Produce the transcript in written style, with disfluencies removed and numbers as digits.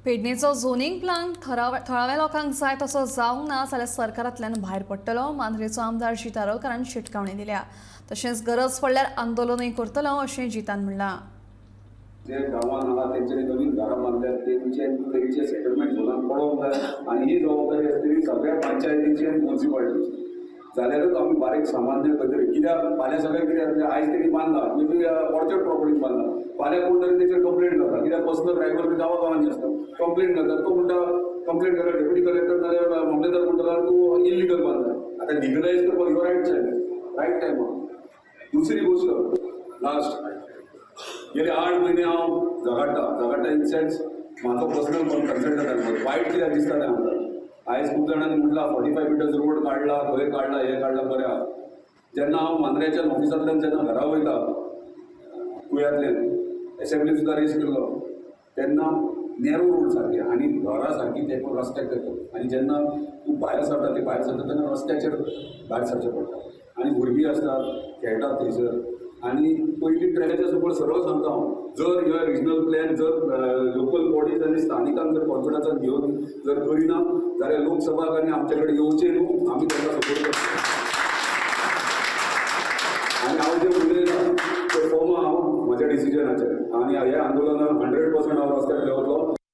पेडणेचो zoning plan थळाव्या लोकांक जाय तसो जावंक ना जाल्यार सरकारांतल्यान भायर पडटलो. मांद्रेचो आमदार जीत आरोलकारान शिटकावणी दिल्या. तशेंच गरज पडल्यार आंदोलनूय करतलो अशें जितान म्हणलां. जे गांवांत आहा तेंच्यांनी नवीन घरां बांदल्यात, तेंचे तेंचे सेटलमेंट झोनान पडोंक जाय आनी ही जबाबदारी आसतली सगळ्या पंचायतीची आनी मुन्सिपालिटीची. जाल्यारूच आमी बारीक सामान्य खंय कित्याक फाल्यां सगळें कितें जातलें? आयज तेणी बांदला, मे बी ऑर्चर्ड प्रॉपर्टीन बांदला, फाल्यां कोण तरी तेचेर कंप्लेन करता, कित्याक पर्सनल ड्रायव्हर बी गांवा गांवांनी आसता. कंप्लेन करतात, तो म्हणटा, कंप्लेन करता डेप्युटी कलेक्टर नाल्यार मामलेदार म्हणटलो, तूं इलिगल बांदला. आतां लिगलायज करपाक ह्यो रायट जाय, रायट टायम. दुसरी गोष्ट लास्ट, गेले 8 म्हयने हांव झगडटा, झगडटा इन सेन्स म्हाजो पर्सनल कन्सल्टंट. वायट कित्याक दिसता तें आमकां. आयज खूब जाणांनी म्हटलां, 45 मिटर्स रोड काडला, खंय काडला, हें काडला, बरें आहा. जेन्ना हांव मांद्र्याच्यान ऑफिसांतल्यान जेन्ना घरा वयता, कुयांतल्यान एसेंब्ली सुद्दां रेस केल्लो, तेन्ना नॅरो रोड सारके आनी घरां सारकी ते पण रस्त्याक येतात आनी जेन्ना तूं भायर सरता, ते भायर सरता तेन्ना रस्त्याचेर भायर सरचें पडटा आनी भुरगीं आसतात, खेळटात थंयसर. आनी पयलीं ट्रॅकाच्या समोर सरळ सांगता हांव, जर ह्यो रिजनल प्लॅन जर लोकल बॉडीज आनी स्थानिकांक जर कॉन्फिडन्सान घेवन जर करिना जाल्यार लोकसभाक आनी आमचे कडेन येवचें न्हू. आमी तांकां सपोर्ट करता आनी हांव जें उलयलां तें फर्म हांव म्हज्या डिसिजनाचेर आनी ह्या आंदोलनाक 100% हांव रस्त्यार देंवतलो.